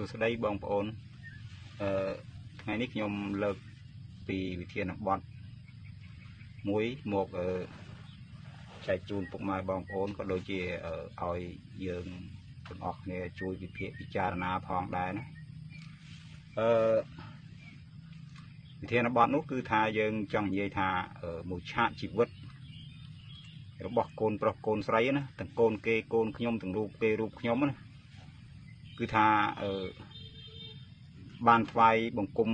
សួស្តីបងប្អូនថ្ងៃនេះខ្ញុំលើកពីវិធានបទមួយមកចែកជូនពុកម៉ែបងប្អូនក៏ដូចជាឲ្យយើងទាំងអស់គ្នាជួយវិភាគពិចារណាផងដែរណាវិធានបទនោះគឺថាយើងចង់និយាយថាមួយឆាកជីវិតរបស់កូនប្រុសកូនស្រីណាទាំងកូនគេកូនខ្ញុំទាំងរូបគេរូបខ្ញុំណាគឺថាបានថ្វាយបង្គំ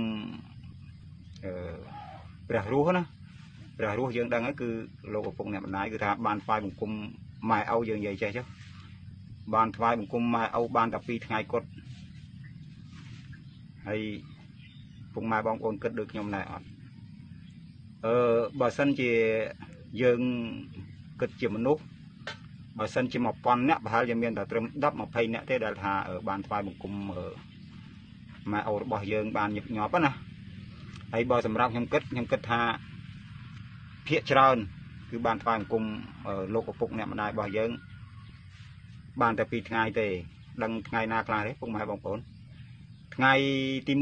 ព្រះរស់ណាព្រះរស់យើងដឹងហើយគឺលោកឪពុកអ្នកម្ដាយគឺថាបានថ្វាយបង្គំម៉ែឪយើងនិយាយចេះចុះបានថ្វាយបង្គំម៉ែឪបានតែ2ថ្ងៃគត់ហើយពុកម៉ែបងប្អូនគិតដូចខ្ញុំដែរអត់បើសិនជាយើងគិតជាមនុស្សបើសិនជា1000នាក់ប្រហែលជាមានតែត្រឹម10 20នាក់ទេដែលថាបានថ្វាយបង្គំម៉ែឪរបស់យើងបានញឹកញាប់ណាហើយបើសម្រាប់ខ្ញុំគិតថាភាកច្រើនគឺបានថ្វាយបង្គំលោកឪពុកអ្នកម្ដាយរបស់យើងបានតែ2ថ្ងៃទេដឹងថ្ងៃណាខ្លះទេពុកម៉ែបងប្អូនថ្ងៃទី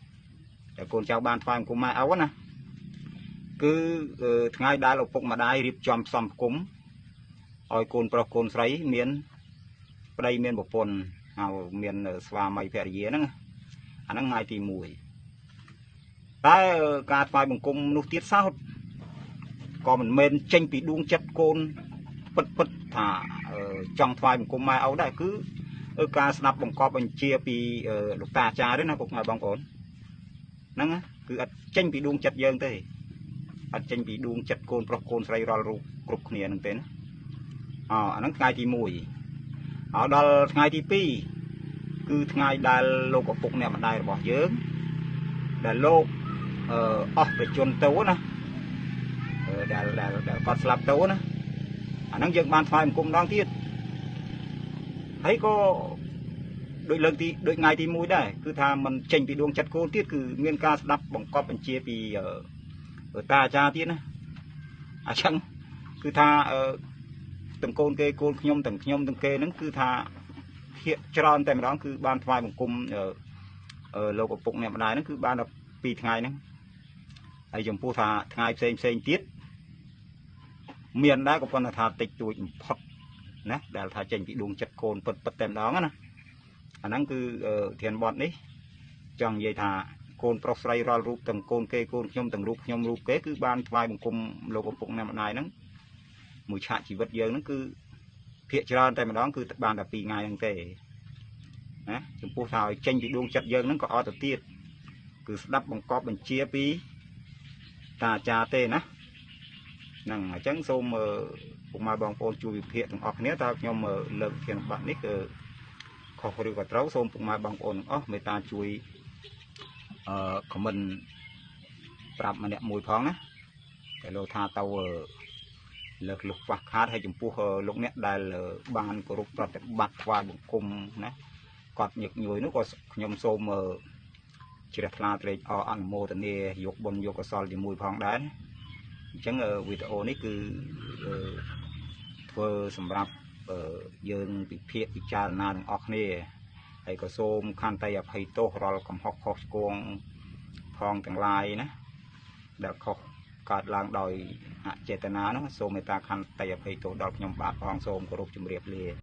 1ដែលកូនចៅបានថ្វាយបង្គំម៉ែឪណាគឺថ្ងៃដែលឪពុកម្ដាយរៀបចំផ្សំផ្គុំឲ្យកូនប្រុសកូនស្រីមានប្តីមានប្រពន្ធហើយមានស្វាមីភរិយាហ្នឹងអាហ្នឹងថ្ងៃទី1តែការថ្វាយបង្គំនោះទៀតសោតក៏មិនមែនចេញពីដួងចិត្តកូនពិតពិតថាចង់ថ្វាយបង្គំម៉ែឪដែរគឺការស្ដាប់បង្កប់បញ្ជាពីលោកតាអាចារ្យទេណាពុកម៉ែបងប្អូនហ្នឹងគឺអត់ចេញពីដួងចិត្តយើងទេអត់ចេញពីដួងចិត្តកូនប្រុសកូនស្រីរាល់រូបគ្រប់គ្នាហ្នឹងទេណាអាហ្នឹងថ្ងៃទី1ហើយដល់ថ្ងៃទី2គឺថ្ងៃដែលលោកឪពុកអ្នកម្ដាយរបស់យើងដែលលោកអស់ប្រជជនទៅណាដែលគាត់ស្លាប់ទៅណាអាហ្នឹងយើងបានថ្វាយបង្គំម្ដងទៀតហើយក៏ដូចលើកទីដូចថ្ងៃទី1ដែរគឺថាมันចេញពីដួងចិត្តកូនទៀតគឺមានការស្ដាប់បង្កប់បញ្ជាពីតាអាចារ្យទៀតណាអញ្ចឹងគឺថាទាំងកូនគេកូនខ្ញុំទាំងខ្ញុំទាំងគេហ្នឹងគឺថាភាកច្រើនតែម្ដងគឺបានថ្វាយបង្គំលោកឪពុកអ្នកម្ដាយហ្នឹងគឺបានដល់2ថ្ងៃហ្នឹងហើយចំពោះថាថ្ងៃផ្សេងផ្សេងទៀតមានដែរក៏ប៉ុន្តែថាតិចតួចបំផុតណាដែលថាចេញពីដួងចិត្តកូនពិតពិតតែម្ដងណាអាហ្នឹងគឺធានបទនេះចង់និយាយថាកូនប្រុសស្រីរាល់រូបទាំងកូនគេកូនខ្ញុំទាំងរូបខ្ញុំរូបគេគឺបានថ្វាយបង្គំលោកឪពុកអ្នកម្ដាយហ្នឹងមួយឆាកជីវិតយើងហ្នឹងគឺភាកច្រើនតែម្ដងគឺបានតែ2ថ្ងៃហ្នឹងទេណាចំពោះថាឲ្យចេញពីដួងចិត្តយើងហ្នឹងក៏អត់ទៅទៀតគឺស្ដាប់បង្កប់បញ្ជាពីតាអាចារ្យទេណាហ្នឹងអញ្ចឹងសូមពុកម៉ែបងប្អូនជួយវិភាគទាំងអស់គ្នាតើខ្ញុំលើកធានបទនេះគឺខុសឬក៏ត្រូវសូមពុកម៉ែបងប្អូនទាំងអស់មេត្តាជួយខមមិនប្រាប់ម្នាក់មួយផងណាតែលោកថាទៅលើកលុះខ្វះខាតហើយចំពោះលោកអ្នកដែលបានគោរពប្រតិបត្តិថ្វាយបង្គំណាគាត់ញឹកញយនោះក៏ខ្ញុំសូមជ្រះថ្លាត្រេកអរអនុមោទនាយកបុណ្យយកកុសលជាមួយផងដែរអញ្ចឹងវីដេអូនេះគឺធ្វើសម្រាប់យើងពិភាក្សាពិចារណាទាំងអស់គ្នាហើយក៏សូមខន្តីអភ័យទោសរាល់កំហុសខុសឆ្គងផងទាំងឡាយណាដែលខុសកើតឡើងដោយអចេតនានោះសូមមេត្តាខន្តីអភ័យទោសដល់ខ្ញុំបាទផងសូមគោរពជម្រាបលា